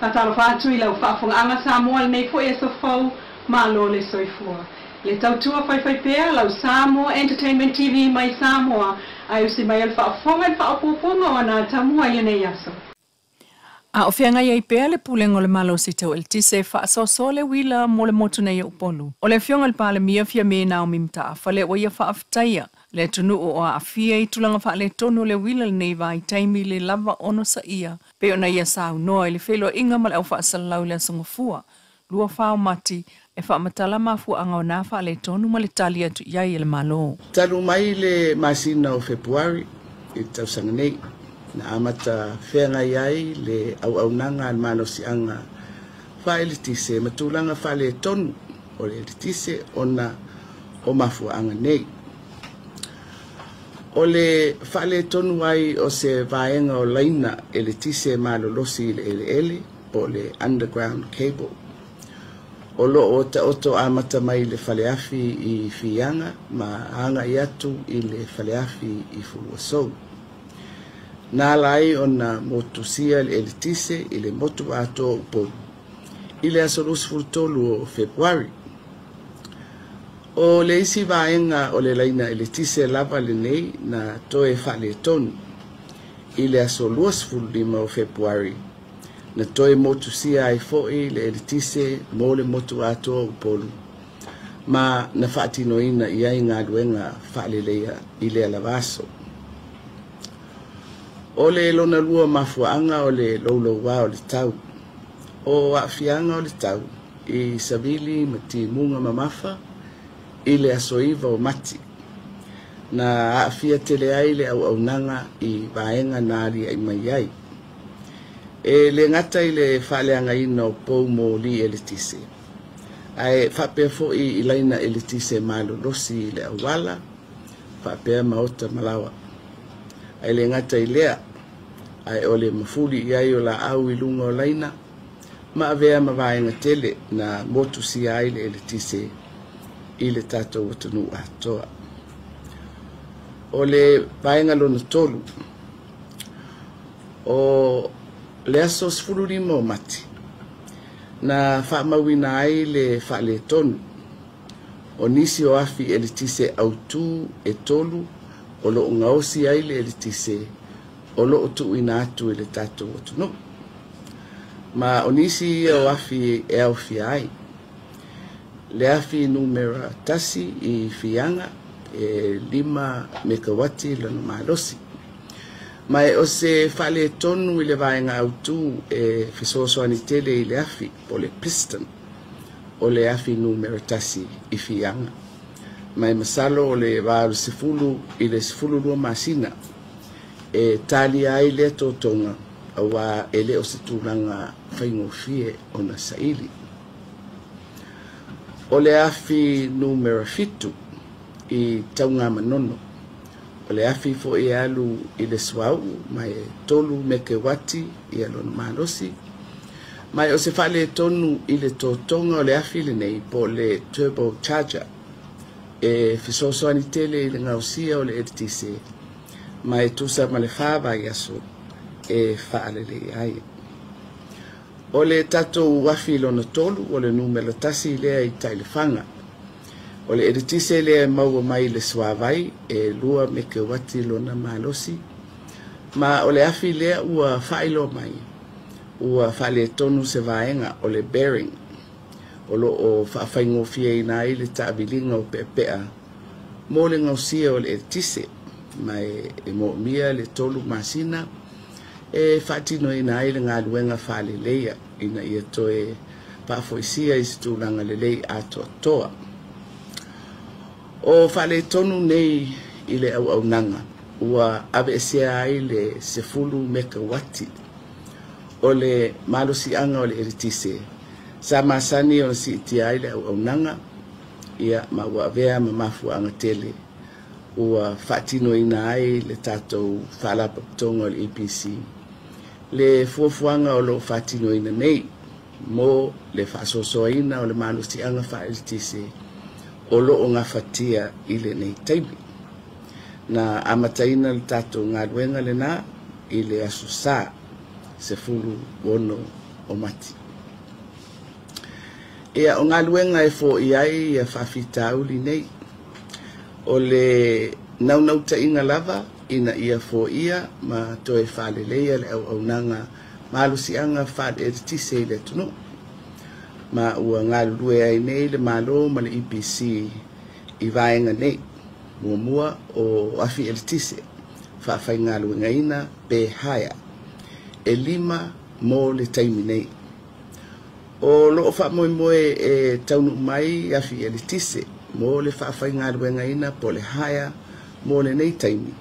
Faatalofa atu i lau faafofogaaga Samoa i lenei foi aso fou, malo le soifua. Le tautua faifaipea lau Samoa Entertainment TV mai Samoa, ae usi mai o le faafofoga i le faaopoopoga o ana i lenei aso. A o feagai ai pea le Pulega o le Malosi Tau Eletise e faasoasoa le uila mo le motu nei o Upolu. O le afioga i le Palemia Fiame Naomi Mataafa lea ua ia faafetaia le atunuu o aafia i tulaga faaletonu o le uila lenei vaitaimi le lava onosaia pei ona ia saunoa i le feiloaiga ma le au faasalalau i le aso Gafua 24 o Mati e faamatala mafuaaga o na faaletonu ma le tali atu i ai e le Malo. Talu mai le masina o Fepuari i le tausaga nei, na amata feagai ai le auaunaga a le malosiaga faaeletise ma tulaga faaletonu o le eletise ona o mafuaaga nei. O le faaletonu ai o se vaega o laina eletise malolosi i le eleele po o le underground cable o loo taoto amata mai le faleafi i Fiaga ma agai atu i le faleafi i Fuluasou. Na ala ai ona motusia le eletise i le motu atoa o Upolu i le aso 23 o Fepuari. O le isi vaega o le laina eletise lava lenei na toe faaletonu i le aso 25 o Fepuari, na toe motusia ai foi le eletise mo le motu atoa o Upolu ma na faatinoina i ai galuega faaleleia i lea lava aso. O le lona lua mafuaaga o le loulouā o le tau. O aafiaga o le tau i savili ma timuga mamafa i le aso 9 o Mati, na aafia tele ai le auaunaga i vaega na aliae mai ai. E le gata i le faaleagaina o pou moli eletise, ae faapea foi i laina eletise malolosi i le auala, faapea maota ma laoa. Ae le gata i lea, ae o le mafuli i ai o laau i luga o laina, ma avea ma vaega tele na motusia ai le eletise i le tatou atunuu atoa. O le vaega lona tolu, o le aso 15 o Mati, na faamauina ai le faaletonu o nisi o afi eletise autū e 3 o loo gaosi ai le eletise o loo tuuina atu i le tatou atunuu. Ma o nisi ia o afi e aofia ai le afi numera 1 i Fiaga e 5 mekawati lona malosi. Ma e o se faaletonu i le vaega autū e fesoasoani tele i le afi po o le piston o le afi numera 1 i Fiaga. Ma e masalo o le va o le 10 i le 12 masina e talia ai lea totoga auā e le o se tulaga faigofie ona saili. O le afi numera 7 i Taugamanono, o le afi foi e alu i le suauu ma e 3 mekewati ia lona malosi. Ma e o se faaletonu i le totoga o le afi lenei po o le turbo charger e fesoasoani tele i le gaosia o le eletise ma e tusa ma le 4 vaiaso e faalelei ai. O le tatou afi lona 3 o le numera 1 lea i Taelefaga. O le eletise lea e maua mai le suavai e 2 mekewati lona malosi. Ma o le afi lea ua faailoa mai, ua faaletonu se vaega o le bearing o loo faafaigofieina ai le taaviliga o peapea mo le gaosia o le eletise ma e moomia le 3 masina e faatinoina ai le galuega faaleleia ina ia toe faafoisia i se tulaga lelei atoatoa. O faaletonu nei i le auaunaga ua aveesea ai le 10 mekawati o le malosiaga o le eletise sa masani ona siitia ai le auaunaga, ia ma ua avea ma mafuaaga tele ua faatinoina ai le tatou faalapotopotoga o le EPC le fuafuaga o loo faatinoina nei mo le faasoasoaina o le malosiaga faaeletise o loo gafatia i lenei taimi. Na amataina le tatou galuega lena i le aso Sa 16 o Mati. Ia o galuega e foia ai ia faafitauli nei. O le naunautaiga lava ina ia foia ma toe faaleleia le auaunaga malosiaga faale-eletise i le atunuu. Ma ua galulue ai nei le Malo ma le EPC i vaega nei. Muamua o afi eletise faafaigaluegaina pe hire e 5 mo le taimi nei. O loo faamoemoe e taunuu mai afi eletise mo le faafaigaluegaina po le hire mo lenei taimi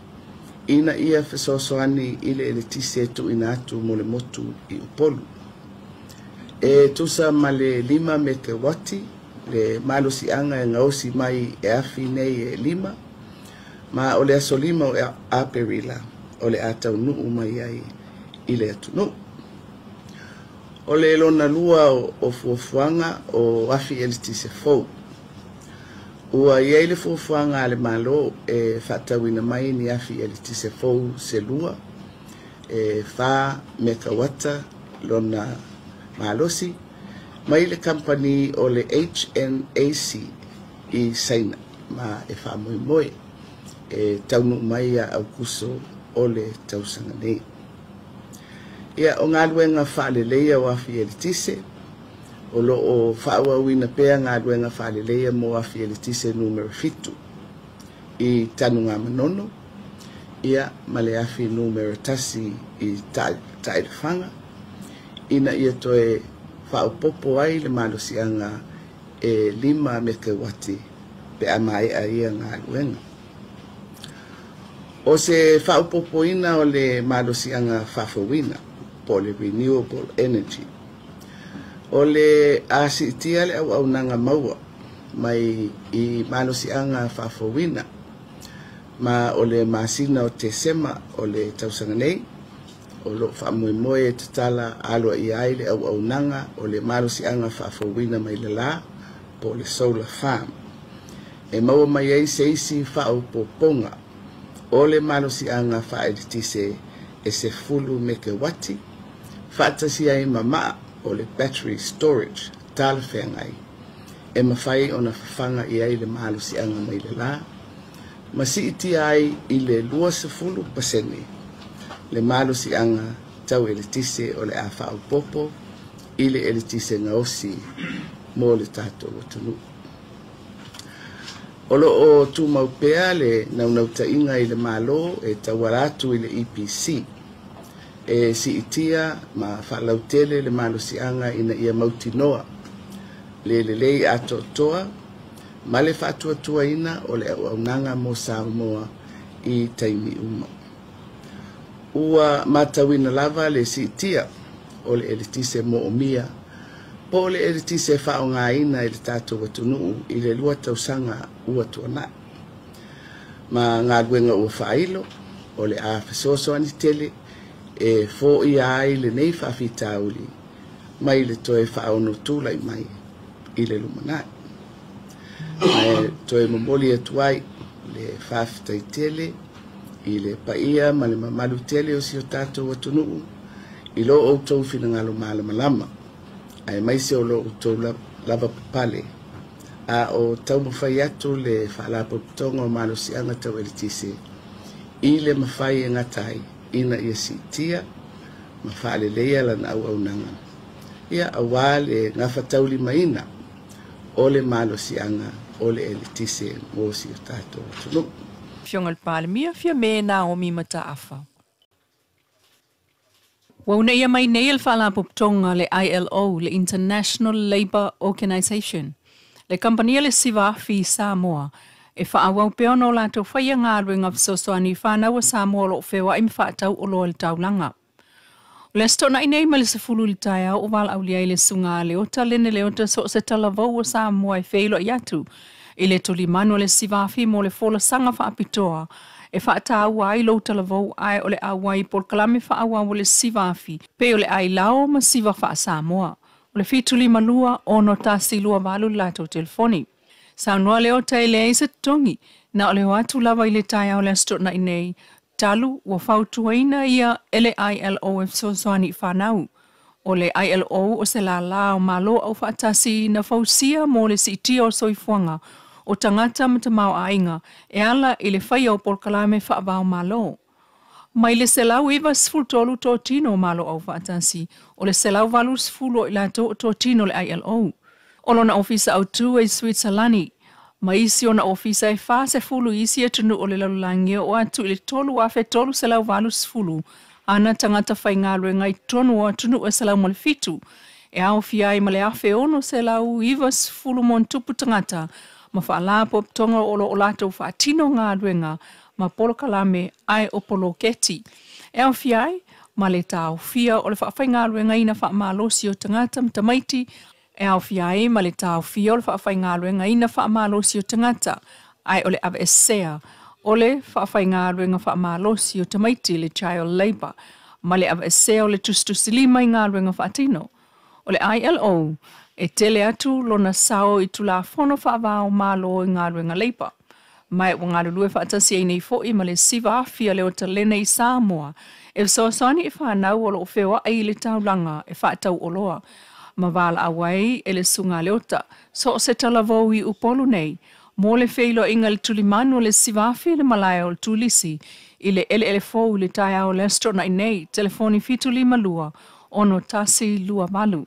ina ia fesoasoani i le eletise tuuina atu mo le motu i Upolu. E tusa ma le 5 mekewati le malosiaga e gaosi mai e afi nei e 5, ma o le aso 5 o Aperila o le a taunuu mai ai i le atunuu. O le lona lua o fuafuaga o afi eletise fou. Ua iai le fuafuaga a le Malo e faatauina mai ni afi eletise fou se 2 e 4 mekawata lona malosi mai le kampani o le HNAC i Saina, ma e faamoemoe e taunuu mai ia Aukuso o le tausaga nei. Ia o galuega faaleleia o afi eletise o loo faaauauina pea galuega faaleleia mo afi eletise numera 7 i Tanugamanono, ia ma le afi numera 1 i Taelefaga, ina ia toe faaopopo ai le malosiaga e 5 mekewati pe a maea ia galuega. O se faaopopoina o le malosiaga faafouina po le renewable energy. O le a siitia le auaunaga maua mai i malosiaga faafouina, ma o le masina o Tesema o le tausaga nei o loo faamoemoe e tatala aloaia ai le auaunaga o le malosiaga faafouina mai le la po le solar farm e maua mai ai se isi faaopopoga o le malosiaga faaeletise e 10 mekewati faatasi ai ma maa o le battery storage talafeagai e mafai ona fafaga i ai le malosiaga mai le la ma siitia ai i le 20% le malosiaga tau eletise o le a faaopopo i le eletise gaosi mo le tatou atunuu. O loo tumau pea le naunautaiga i le Malo e tauala atu i le EPC e siitia ma faalautele le malosiaga ina ia mautinoa le lelei atoatoa ma le faatuatuaina o le auaunaga mo Samoa i taimi uma. Ua matauina lava le siitia o le eletise moomia po o le eletise faaaogaina i le tatou atunuu i le 2 tausaga ua tuanai. Ma galuega ua faailo o le a fesoasoani tele e foia ai lenei faafitauli mai le toe faaonotulai mai i le lumanai. Ae toe momoli atu ai le faafetai tele i le paia ma le mamalu tele o si o tatou atunuu i lo outou finagalo malamalama, ae maise o lo outou lava papale a o taumafai atu le faalapotopotoga o malosiaga tau eletise i le mafai e gata ai ina ia siitia ma faaleleia lana auaunaga, ia auā le gafataulimaina o le malosiaga o le eletise mo si o tatou atunuu. Afioga i le Palemia Fiame Naomi Mataafa. Ua unaia mai nei le faalapotopotoga le ILO, le International Labour Organization, le kampania le siva afi i Samoa e faaauau pea ona o latou faia galuega fesoasoani i fanau a Samoa o loo feoai ma faatau oloa i le taulaga. O le aso toonai nei ma le 10 i le taeao o valaaulia ai le susuga a Leota Lene Leota so o se talavou o Samoa e feiloai atu i le tulimanu o le siva afi mo le folasaga faapitoa e faataua ai lou talavou ae o le auai polokalame faaauau o le siva afi pei o le ailao ma siva faasamoa. O le 752 6128 le latou telefoni. Saunoa Leota e leai se totogi na o le o atu lava i le taeao le aso toonai nei talu ua fautuaina ia e le ILO e fesoasoani i fanau. O le ILO o se lālā o Malo Aufaatasi na fausia mo le siitia o soifuaga o tagata ma tamaoaiga e ala i le faia o polokalame faavao malo. Mai le 193 totino o Malo Aufaatasi, o le 180 o i latou o totino le ILO. O lona ofisa autū e i Suitsalani, ma isi ona ofisa e 40 i isi atunuu o le lalolagi e oo atu i le 3,380 ana tagata faigaluega i totonu o atunuu e 107, e aofia ai ma le 1,690 ma tagata ma faalapotopotoga o lo o latou faatino galuega ma polokalame ae o poloketi. E aofia ai ma le taofia o le faafaigaluegaina faamalosi o tagata ma tamaiti, e aofia ai ma le taofia o le faafaigaluegaina faamalosi o tagata, ae o le aveesea o le faafaigaluega faamalosi o tamaiti le child labour, ma le aveesea o le tusitusilima i galuega faatino. O le ILO e tele atu lona sao i Tulafono faavao malo i galuega leipa. Ma ua galulue faatasi ai nei fo'i ma le siva afi a le otalena i Samoa e fesoasoani i fanau o loo feoai i le taulaga e faatauoloa ma valaau ai e le susuga Leota so o se talavou i Upolu nei mo le feiloaiga le tulimanu o le siva afi le malae o le Tulisi i le eleele fou i le taeao o le Aso Toonai nei, telefoni 752 6128.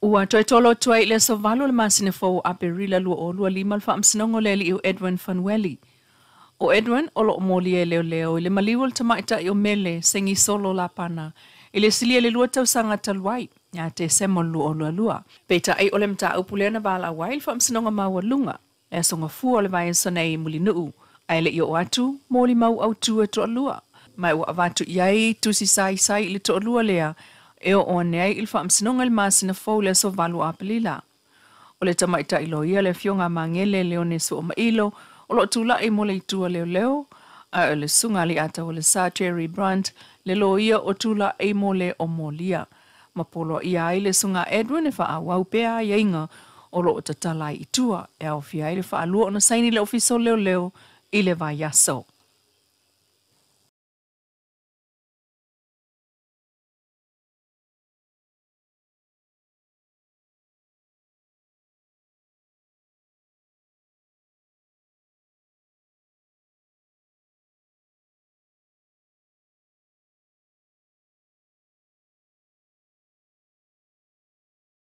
Ua toe tolo atu ai i le aso 8 o le masina fou o Aperila 2025 le faamasinoga o le alii o Edwin Fanueli. O Edwin o loo molia e leoleo i le maliu o le tamaitai o Mele Segisolo Lapana i le silia i le 2 tausaga talu ai, ia Tesema o le 2022. Peitai o le mataupu lea na valaau ai le faamasinoga maualuga le aso Gafua o le vaiaso nei i Mulinuu, ae le i oo atu molimau autu e toalua. Ma ua avatu i ai tusi saisai i le toalua lea e oo ane ai i le faamasinoga i le masina fou le aso 8 o Aperila. O le tamaitai loia le afioga a Magele Leone Suamailo o loo tulai mo le itu a leoleo, ae o le susuga a Leiataualesa Terry Brandt le loia o tulai mo le o molia. Ma poloaia ai le susuga Edwin e faaauau pea aiaiga o loo tatala ai i tua e aofia ai le faalua ona saini le ofisa o leoleo i le vaiaso.